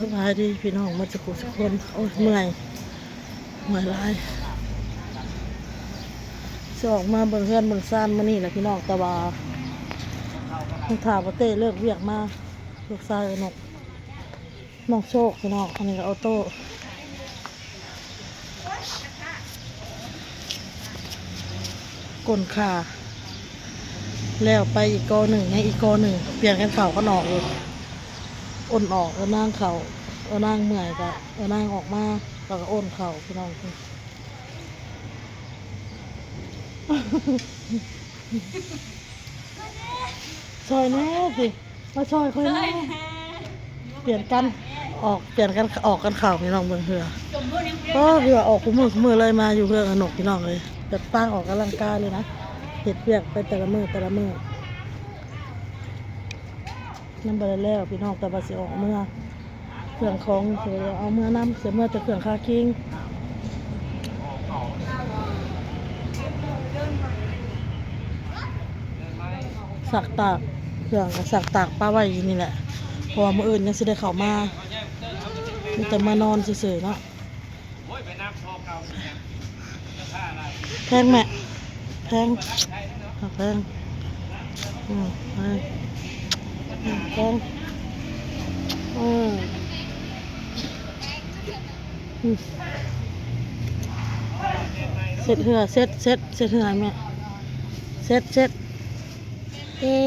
ສະບາຍດີພີ່ນ້ອງໝົດສຸຜູ້ສຸຄົນ. ໂອ້ຍ ເມື່ອຍ ເມື່ອຍຫຼາຍ. ຊິອອກມາເບິ່ງເຮືອນເບິ່ງຊານມື້ນີ້ແຫຼະພີ່ນ້ອງ, ແຕ່ວ່າຍັງຖ້າບໍ່ເຕ້ເລີກວຽກມາ, ລູກຊາຍເອື້ອຍນົກ ນ້ອງໂຊກພີ່ນ້ອງ. ອັນນີ້ກໍອອໂຕ້ ກົ້ນຂາ ແລ້ວໄປອີກກໍໜຶ່ງ ຍັງອີກກໍໜຶ່ງ, ປ່ຽນກັນເຂົ້າກັນອອກຢູ່. ໂອນອອກ ເອີນາງເຂົ້າ, ເອີນາງເມື່ອຍກໍເອີນາງອອກມາ ແລ້ວກໍໂອນເຂົ້າ ພີ່ນ້ອງ. ຊ່ອຍແດ່ຕິ ມາຊ່ອຍຂ້ອຍແດ່. ປ່ຽນກັນອອກ ປ່ຽນກັນອອກກັນເຂົ້າ ພີ່ນ້ອງເບິ່ງເຮືອ. ໂອ້ ເຮືອອອກຄູ່ມື້ຄູ່ມື້ເລີຍ ມາຢູ່ເຮືອນອານົກ ພີ່ນ້ອງເອີຍ. ແບບຕ່າງອອກກຳລັງກາຍເລີຍນະ, ເຮັດວຽກໄປແຕ່ລະມື້ແຕ່ລະມື້. ຍັງບໍ່ໄດ້ແລ້ວພີ່ນ້ອງ, ແຕ່ວ່າຊິອອກເມືອ. ເຄື່ອງຂອງ ເອົາເມືອນຳ, ເສຍເມືອແຕ່ເຄື່ອງຄາຄີງ ຊັກຕາກ. ເຄື່ອງກໍຊັກຕາກປະໄວ້ຢູ່ນີ້ແຫຼະ, ເພາະວ່າມື້ອື່ນຍັງຊິໄດ້ເຂົ້າມາ, ມີແຕ່ມານອນຊື່ໆເນາະ. ແພງແມ່ ແພງ ແພງ ອືມ ແພງ ອືມ ແພງ ອືມ ອືມ ເຊັດເຮືອ ເຊັດ ເຊັດ ເຊັດເຮືອໃຫ້ແມ່ ເຊັດ ເຊັດ ເອີ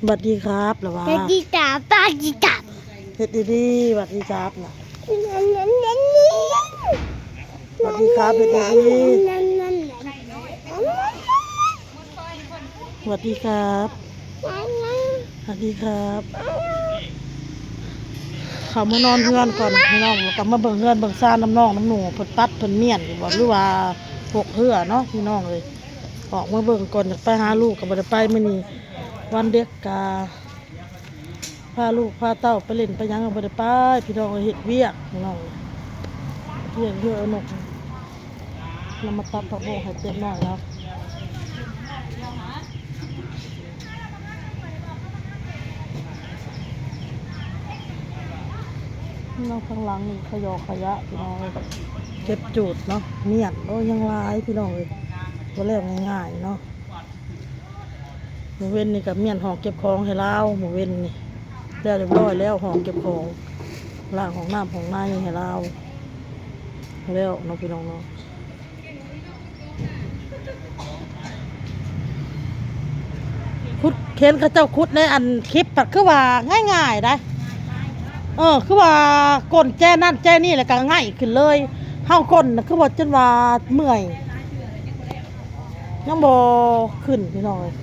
ຫວັດດີຄັບ ລະວ່າ ຫວັດດີຄັບ ຫວັດດີຄັບ ເຮັດດີໆ ຫວັດດີຄັບນະ. ຫວັດດີຄັບ ເຮັດດີໆ ຫວັດດີຄັບ ຫວັດດີຄັບ. ເຂົ້າມານອນເຮືອນກ່ອນພີ່ນ້ອງ, ແລ້ວກໍມາເບິ່ງເຮືອນເບິ່ງຊານນຳນ້ອງນຳໜູ ເພິ່ນຕັດເພິ່ນມ້ຽນຢູ່ບໍ່ ຫຼືວ່າປົກເຮືອເນາະ ພີ່ນ້ອງເອີຍ. ອອກມາເບິ່ງກ່ອນ ຢາກໄປຫາລູກກໍບໍ່ໄດ້ໄປ ມື້ນີ້ວັນເດັກກະ ພາລູກພາເຕົ້າໄປຫຼິ້ນໄປຫຍັງກໍບໍ່ໄດ້ໄປ ພີ່ນ້ອງເອີຍ. ເຮັດວຽກພີ່ນ້ອງເອີຍ ວຽກເຮືອນອານົກ ລະມາຕັດຜັກບົ້ງໃຫ້ເຕັມໜ້ອຍລະ. ນ້ອງຂ້າງຫຼັງນີ້ຂະຫຍໍ້ຂະຫຍະ ພີ່ນ້ອງເອີຍ ເກັບຈູດເນາະ ມ້ຽນ. ໂອ້ຍ ຍັງຫຼາຍ ພີ່ນ້ອງເອີຍ ບໍ່ແລ້ວງ່າຍໆເນາະ. ມື້ເວັນນີ້ກໍມ້ຽນຫ້ອງເກັບຂອງໃຫ້ລາວ ມື້ເວັນນີ້ ແລ້ວຮຽບຮ້ອຍແລ້ວ ຫ້ອງເກັບຂອງ ລ້າງຫ້ອງນ້ຳຫ້ອງໃນໃຫ້ລາວແລ້ວເນາະ ພີ່ນ້ອງເນາະ. ຂຸດ ເຫັນເຂົາເຈົ້າຂຸດໃນອັນຄລິບ ພັດຄືວ່າງ່າຍໆໄດ໋. ເອີ ຄືວ່າກົ້ນແຈນັ້ນແຈນີ້ ແລ້ວກໍໄຫງ່ຂຶ້ນເລີຍ. ເຮົາກົ້ນນະ ຄືວ່າຈົນວ່າເມື່ອຍ. ຍັງບໍ່ຂຶ້ນ ພີ່ນ້ອງເອີຍ.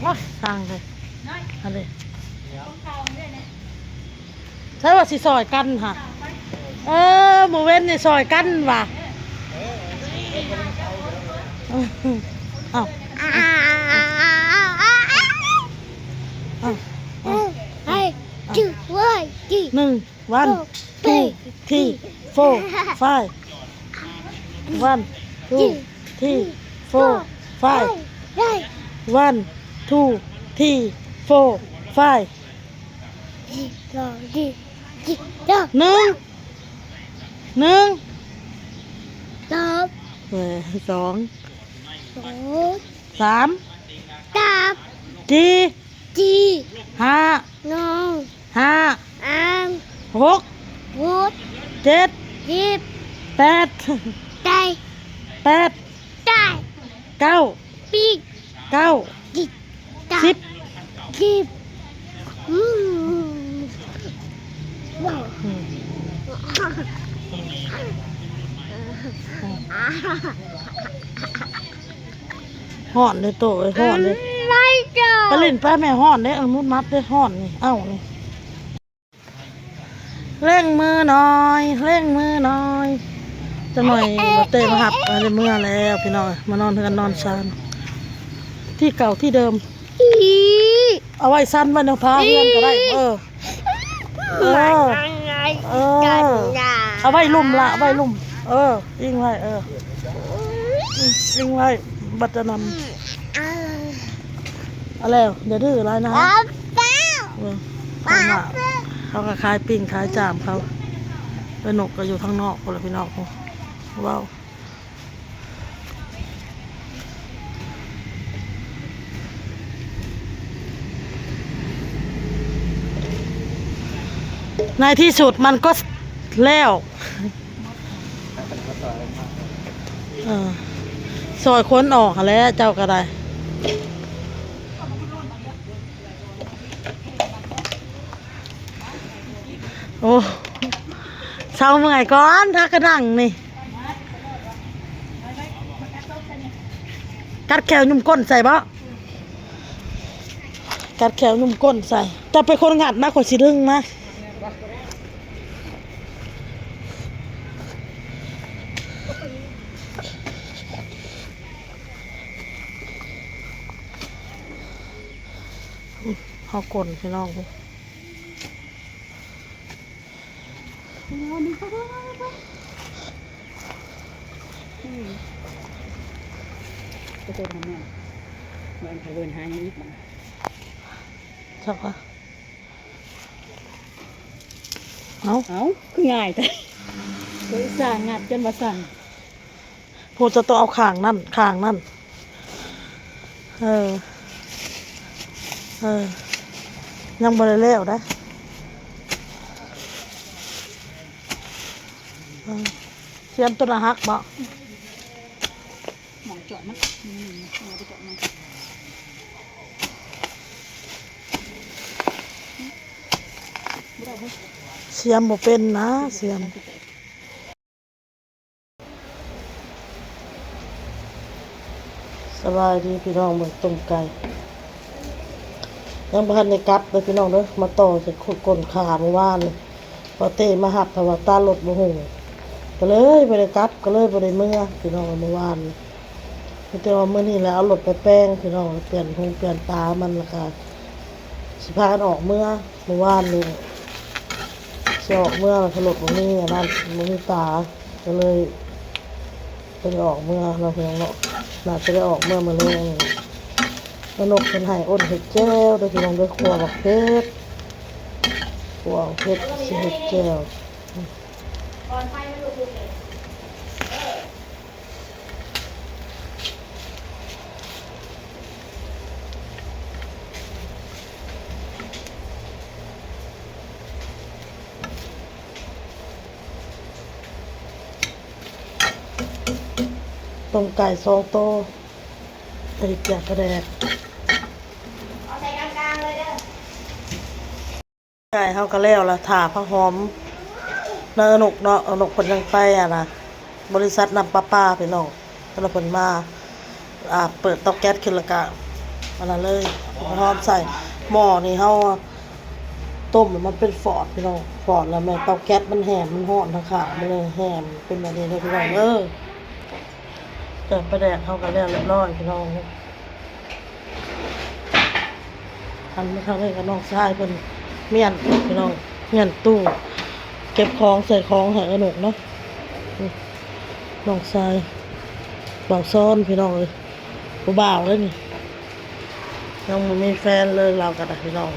ໂອ້ຍ ຊ່າງເລີຍ ອັນນີ້ ໃຊ່ວ່າຊິຊ່ອຍກັນຫະ. ເອີ ມື້ເວັນນີ້ຊ່ອຍກັນຫວາ. ເອົ້າ ເອົ້າ ເອົ້າ ເອົ້າ ເອົ້າ ເອົ້າ ເອົ້າ ເອົ້າ ເອົ້າ ເອົ້າ ເອົ້າ ເອົ້າ ເອົ້າ ເອົ້າ ເອົ້າ ເອົ້າ ເອົ້າ ເອົ້າ ໜຶ່ງ ວັນ ທູ ທີ ໂຟ ໄຟ ວັນ ທູ ທີ ໂຟ ໄຟ ວັນ ທູ ທີ ໂຟ ໄຟ ໜຶ່ງ ໜຶ່ງ ສອງ ເອີ ສອງ ສາມ ສາມ ສີ່ ສີ່ ຫ້າ ໜຶ່ງ ຫ້າ ສາມ ຫົກ ຫົກ ເຈັດ ເຈັດ ແປດ ໄດ້ ແປດ ໄດ້ ເກົ້າ ປີ ເກົ້າ ກິດ ຕາ ສິບ ສິບ ອືມ ອືມ ອືມ ຮ້ອນເດ້ໂຕເອີຍ ຮ້ອນເດ້ ໄປຫຼິ້ນໄປແມ່ ຮ້ອນເດ້ ເອີ ມຸດມັດເດ້ ຮ້ອນນີ້ ເອົ້າ ນີ້ ເລັ່ງມືໜ້ອຍ ເລັ່ງມືໜ້ອຍ ຈັກໜ້ອຍບໍ່ເຕ້ມາຮັບ ໄດ້ເມືອແລ້ວພີ່ນ້ອງ ມານອນເຮືອນນອນຊານ ທີ່ເກົ່າທີ່ເດີມ ເອົາໄວ້ຊັ້ນໄວ້ນຳຝາເຮືອນກໍໄດ້ ເອີ ເອີ ເອີ ເອົາໄວ້ລຸ່ມລະ ໄວ້ລຸ່ມ ເອີ ອີງໄວ້ ເອີ ອີງໄວ້ ບັດຈະນຳ ເອົາແລ້ວ ຢ່າດື້ຫຼາຍນາຍ ເອີ ເຂົາກໍຂາຍປີ້ງຂາຍຈາມເຂົາ ເອີ ນົກກໍຢູ່ທາງນອກພຸ້ນລະພີ່ນ້ອງ ເວົ້າ ໃນທີ່ສຸດມັນກໍແລ້ວ ເອີ ຊ່ອຍຄົນອອກຫັ້ນແຫຼະ ເຈົ້າກໍໄດ້. ໂອ້ ເຊົາເມື່ອຍກ່ອນ ຖ້າກະນັ່ງນີ້ ກັດແຂ້ວຫຍຸ້ມກົ້ນໃສ່ບໍ? ກັດແຂ້ວຫຍຸ້ມກົ້ນໃສ່. ເຈົ້າເປັນຄົນງັດນະ ຂ້ອຍຊິດຶງນະ. ເຮົາກົ້ນພີ່ນ້ອງ. ອືມ ໄປໃສ່ທາງນັ້ນ ມັນໄປເບິ່ງຫາຫຍັງອີກບັດນີ້ ຈັກວ່າ ເອົ້າ ເອົ້າ ຄືງ່າຍແທ້ ບໍລິສັດງັດຈົນວ່າສັ່ນ. ໂພດ ຈະຕ້ອງເອົາຂ້າງນັ້ນ ຂ້າງນັ້ນ ເອີ ເອີ ຍັງບໍ່ໄດ້ແລ້ວເດ້ ເອີ ສຽມໂຕນະຫັກບໍ? ໝອງຈອດມັນ ນີ້ ນີ້ ນີ້ ເອົາໄປຈອດມັນ ບໍ່ໄດ້ເບິ່ງ ສຽມບໍ່ເປັນນະ ສຽມ. ສະບາຍດີພີ່ນ້ອງ ເບິ່ງຕົ້ມໄກ່ ຍັງບໍ່ທັນໄດ້ກັບເດີພີ່ນ້ອງເດີ ມາຕໍ່ໃສ່ກົ້ນຂາມື້ວານນີ້ ພໍເຕ້ມາຮັບ ເພາະວ່າຕາລົດບໍ່ຫຸ່ງ ກໍເລີຍບໍ່ໄດ້ກັບ ກໍເລີຍບໍ່ໄດ້ເມືອພີ່ນ້ອງ ມື້ວານນີ້ ມີແຕ່ວ່າມື້ນີ້ແຫຼະ ເອົາລົດໄປແປງພີ່ນ້ອງ ປ່ຽນຫຸ່ງປ່ຽນຕາມັນ ແລ້ວກໍຊິພາກັນອອກເມືອ. ມື້ວານນີ້ຊິອອກເມືອ ແລ້ວກໍລົດບໍ່ມີອັນນັ້ນ ບໍ່ມີຕາ ກໍເລີຍບໍ່ໄດ້ອອກເມືອເນາະພີ່ນ້ອງເນາະ ໜ້າຈະໄດ້ອອກເມືອມື້ແລງ. ແມ່ນົກເພິ່ນໃຫ້ອົນເຮັດແຈ່ວເດີພີ່ນ້ອງເດີ ຂົ້ວບັກເຜັດ ຂົ້ວບັກເຜັດ ຊິເຮັດແຈ່ວ. ຕົ້ມໄກ່ສອງໂຕ ໃສ່ແກງປາແດກ ເອົາໃສ່ກາງໆເລີຍເດີ. ໄກ່ເຮົາກໍແລ້ວລະ ຖ້າຜັກຫອມນະ ເອື້ອນົກເນາະ ເອື້ອນົກເພິ່ນຍັງໄປ ອັນນະ ບໍລິສັດນ້ຳປະປາພີ່ນ້ອງ ແຕ່ລະເພິ່ນມາ ອ່າ ເປີດເຕົາແກັສຂຶ້ນ ແລ້ວກະອັນນັ້ນເລີຍ ຫອມໃສ່ໝໍ້ນີ້ ເຮົາຕົ້ມແລ້ວມັນເປັນຟອດພີ່ນ້ອງ ຟອດແລ້ວແມ່ນເຕົາແກັສມັນແຫ້ມ ມັນຮ້ອນທາງຂ້າງ ມັນເລີຍແຫ້ມເປັນແບບນີ້ເດີພີ່ນ້ອງເອີ. ແກງປາແດກເຮົາກໍແລ້ວຮຽບຮ້ອຍພີ່ນ້ອງ. ຫັນມາທາງນີ້ກໍນ້ອງຊາຍເພິ່ນມ້ຽນພີ່ນ້ອງ ມ້ຽນຕູ້ ເກັບຂອງໃສ່ຂອງໃຫ້ອານຸກເນາະ. ນີ້ນ້ອງຊາຍບ່າວຊອນພີ່ນ້ອງເອີຍ ຜູ້ບ່າວເດ້ນີ້ ຍັງບໍ່ມີແຟນເລີຍລາວກໍໄດ້ພີ່ນ້ອງ.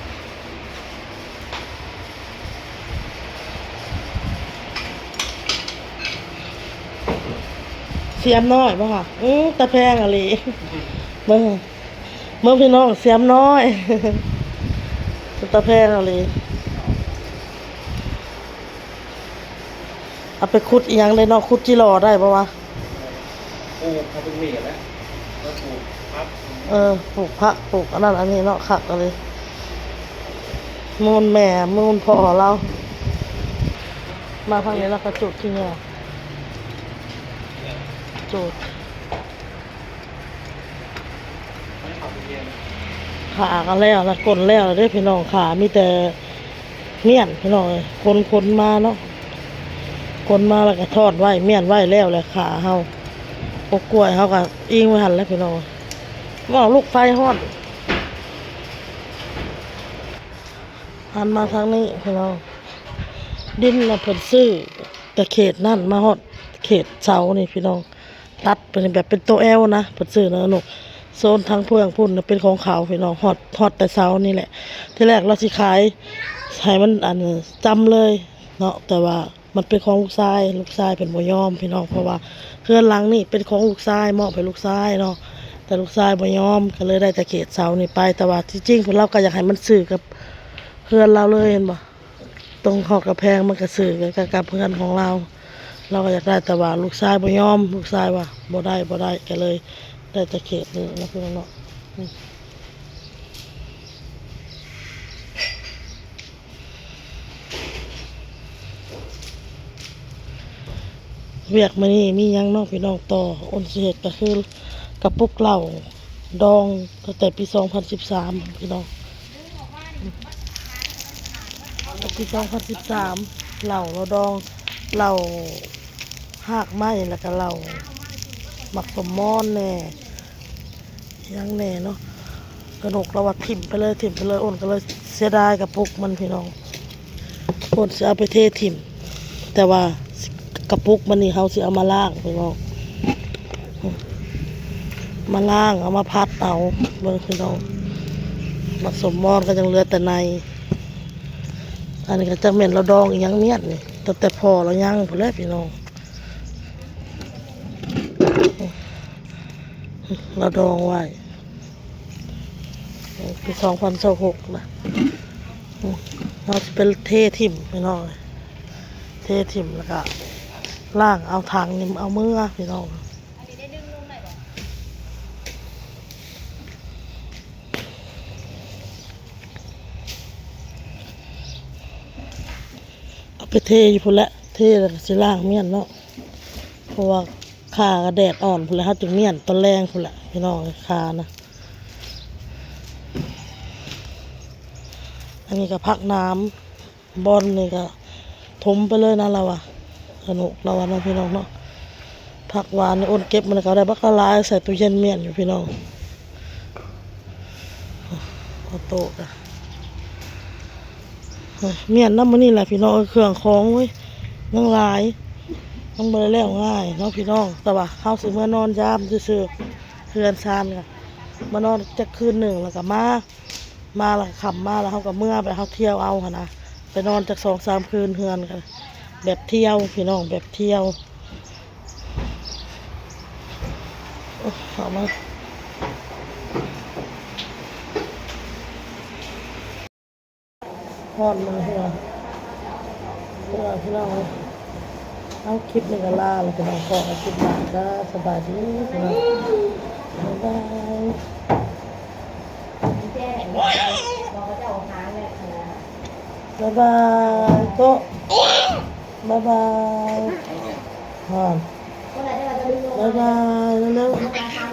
ສຽມນ້ອຍບໍ່ຄະ? ອື ຕາແພງອີ່ຫຼີ ເບິ່ງ ເບິ່ງພີ່ນ້ອງ ສຽມນ້ອຍ ຕາແພງອີ່ຫຼີ. ເອົາໄປຂຸດອີ່ຫຍັງໄດ້ເນາະ ຂຸດຈິຫຼໍ່ໄດ້ບໍ່ວະ? ປູກ ເອົາຕົງນີ້ແຫຼະ ແລ້ວປູກຜັກ ເອີ ປູກຜັກ ປູກອັນນັ້ນອັນນີ້ເນາະ ຄັກອີ່ຫຼີ. ມູນແມ່ ມູນພໍ່ລາວ ມາທາງນີ້ລາວກໍຈູດຂີ້ເຫຍື້ອ ຈູດ. ຂາກໍແລ້ວລະ ກົ້ນແລ້ວລະເດີພີ່ນ້ອງ ຂາມີແຕ່ມ້ຽນພີ່ນ້ອງເອີຍ. ຂົນ ຂົນມາເນາະ ຂົນມາແລ້ວກໍທອດໄວ້ ມ້ຽນໄວ້ແລ້ວແຫຼະ ຂາເຮົາ. ກົກກ້ວຍເຮົາກໍອີງໄວ້ຫັ້ນແຫຼະພີ່ນ້ອງ ເວົ້າລູກໄຟຮ້ອນ. ຫັນມາທາງນີ້ພີ່ນ້ອງ ດິນນະເພິ່ນຊື້ແຕ່ເຂດນັ້ນ ມາຮອດ ເຂດເສົານີ້ພີ່ນ້ອງ ຕັດເປັນແບບເປັນໂຕແອວນະ ເພິ່ນຊື້ນະເນາະ. ໂຊນທາງເບື້ອງພຸ້ນນະເປັນຂອງເຂົາພີ່ນ້ອງ ຮອດ ຮອດແຕ່ເສົານີ້ແຫຼະ. ທີແລກລາວຊິຂາຍໃຫ້ມັນ ອັນ ຈຳເລີຍເນາະ ແຕ່ວ່າ ມັນເປັນຂອງລູກຊາຍ ລູກຊາຍເພິ່ນບໍ່ຍອມພີ່ນ້ອງ ເພາະວ່າເຮືອນຫຼັງນີ້ເປັນຂອງລູກຊາຍ ມອບໃຫ້ລູກຊາຍເນາະ ແຕ່ລູກຊາຍບໍ່ຍອມ ກໍເລີຍໄດ້ແຕ່ເຂດເສົານີ້ໄປ. ແຕ່ວ່າທີ່ຈິງເພິ່ນ ລາວກໍຢາກໃຫ້ມັນຊື່ກັບເຮືອນລາວເລີຍ ເຫັນບໍ່ ຕົງຮອດກຳແພງມັນກໍຊື່ກັບ ກັບເຮືອນຂອງລາວ ລາວກໍຢາກໄດ້ ແຕ່ວ່າລູກຊາຍບໍ່ຍອມ ລູກຊາຍວ່າບໍ່ໄດ້ ບໍ່ໄດ້ ກໍເລີຍໄດ້ແຕ່ເຂດນີ້ນະພີ່ນ້ອງເນາະ. ວຽກມື້ນີ້ມີຫຍັງເນາະພີ່ນ້ອງ ຕໍ່ອົນຊິເຮັດກໍຄືກະປຸກເຫຼົ້າດອງຕັ້ງແຕ່ປີສອງພັນສິບສາມພີ່ນ້ອງ ແຕ່ປີສອງພັນສິບສາມ ເຫຼົ້າລາວດອງ ເຫຼົ້າຮາກໄມ້ ແລ້ວກະເຫຼົ້າໝາກສົມມອນແດ່ ຫຍັງແດ່ເນາະ ກະນົກລາວວ່າຖິ້ມໄປເລີຍ ຖິ້ມໄປເລີຍ ໂອນກໍເລີຍເສຍດາຍກະປຸກມັນພີ່ນ້ອງ ໂອນຊິເອົາໄປເທຖິ້ມ ແຕ່ວ່າກະປຸກມັນນີ້ເຮົາຊິເອົາມາລ້າງພີ່ນ້ອງ ມາລ້າງ ເອົາມາຜັດເອົາ ເບິ່ງພີ່ນ້ອງ ໝາກສົມມອນກໍຍັງເຫຼືອແຕ່ໃນ ອັນນີ້ກໍຈັກແມ່ນລາວດອງອີ່ຫຍັງມ້ຽນນີ້ ຕັ້ງແຕ່ພໍ່ລາວຍັງພຸ້ນແຫຼະພີ່ນ້ອງ. ລາວດອງໄວ້ ປີສອງພັນຊາວຫົກນະ ເຮົາຊິໄປເທຖິ້ມພີ່ນ້ອງ ເທຖິ້ມ ແລ້ວກະລ້າງເອົາຖັງນີ້ເອົາເມືອພີ່ນ້ອງ ເອົາໄປເທຢູ່ພຸ້ນແຫຼະ ເທແລ້ວກໍຊິລ້າງມ້ຽນເນາະ ເພາະວ່າຄາກໍແດດອ່ອນພຸ້ນແຫຼະ ເຮົາຈຶ່ງມ້ຽນຕອນແລງພຸ້ນແຫຼະພີ່ນ້ອງ ຄານະ. ອັນນີ້ກໍພັກນ້ຳ ບ່ອນນີ້ກໍຖົມໄປເລີຍນະ ລາວວ່າ ອະນຸ ລາວວ່າເນາະພີ່ນ້ອງເນາະ. ຜັກຫວານນີ້ ໂອນເກັບມາແລ້ວກໍໄດ້ບັກຫຼາຍ ໃສ່ຕູ້ເຢັນມ້ຽນຢູ່ພີ່ນ້ອງ. ເອົາໂຕະກະ ໂອ້ຍ ມ້ຽນນຳມື້ນີ້ແຫຼະພີ່ນ້ອງເອີຍ ເຄື່ອງຂອງເວີຍ ຍັງຫຼາຍ ຍັງບໍ່ໄດ້ແລ້ວງ່າຍເນາະພີ່ນ້ອງ. ແຕ່ວ່າເຮົາຊິເມືອນອນຍາມຊື່ໆ ເຮືອນຊານກະ ມານອນຈັກຄືນໜຶ່ງ ແລ້ວກະມາ ມາແລ້ວກໍຄ່ຳມາ ແລ້ວເຮົາກໍເມືອ ແບບເຮົາທ່ຽວເອົາຫັ້ນນະ ໄປນອນຈັກສອງສາມຄືນເຮືອນ ກໍແບບທ່ຽວພີ່ນ້ອງ ແບບທ່ຽວ. ເຂົ້າມາ ຮ້ອນມື້ເຮືອ ເພື່ອພີ່ນ້ອງເອີຍ. ເອົາ ຄລິບນີ້ກໍລາແລ້ວພີ່ນ້ອງ ພໍ້ກັນຄລິບໜ້າເດີ ສະບາຍດີພີ່ນ້ອງ ບາຍບາຍ ບາຍບາຍ ໂຕະ ບາຍບາຍ ຮອນ ບາຍບາຍ ເລັວໆ.